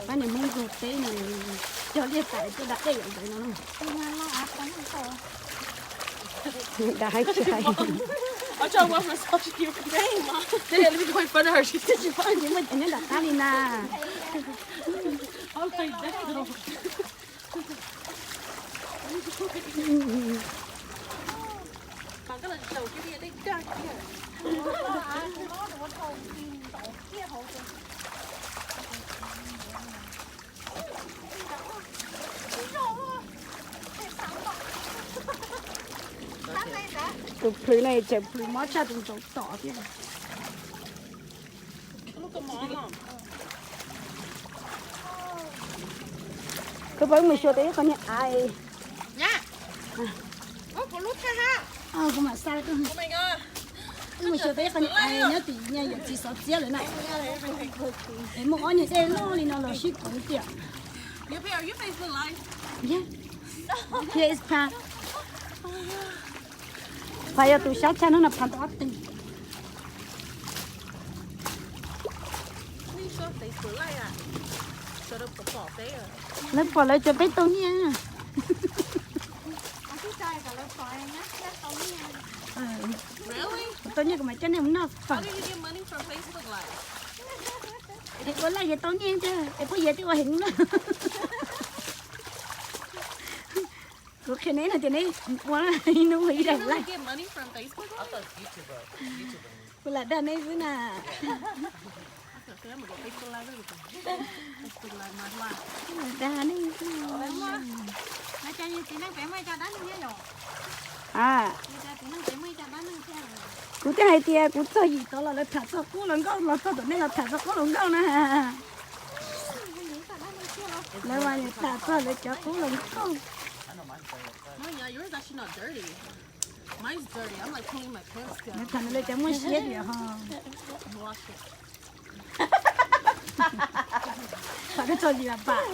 Pab niag Hmoob ntug teb no cog liaj tais coj da dej ntawd no. Da haib tsis haib. Tsis pom ces muaj cov nyob nram qab li na. Tus plhws no tseem plhws mob tshaj tus ntsaum tom thiab. Koj pab wb mus xyuas tau ib qho niag av. Kuv mam xa, wb mus xyuas tau ib qho niag av nyob tim niag yawm txiv xov txiab lawm na. Es muaj ob niag dej loj li no los sib kuv tiam. Pha yog tus sab tshaj no no pha tau ob teg. Lawv pom lawv cov peb tau niag. Tau niag kuv mam coj nej mus noj fawm. Es ua laj yog tau niag tiag es puab yog twb ua heev no. Kuv qhia neb no tias neb ua ib hnub ua ib daim laj. Kuv lam dag neb xwb na. Lam dag neb xwb. A, kuv thiaj hais tias kuv txog yim tod los lawv tham txog qub hluas nkauj los txog tom nej los tham txog qub hluas nkauj na. Lawv mas tham txog lawv cov qub hluas nkauj. Lawv tham lawv cov muaj siab diam ho. Tham koj txog yim pam.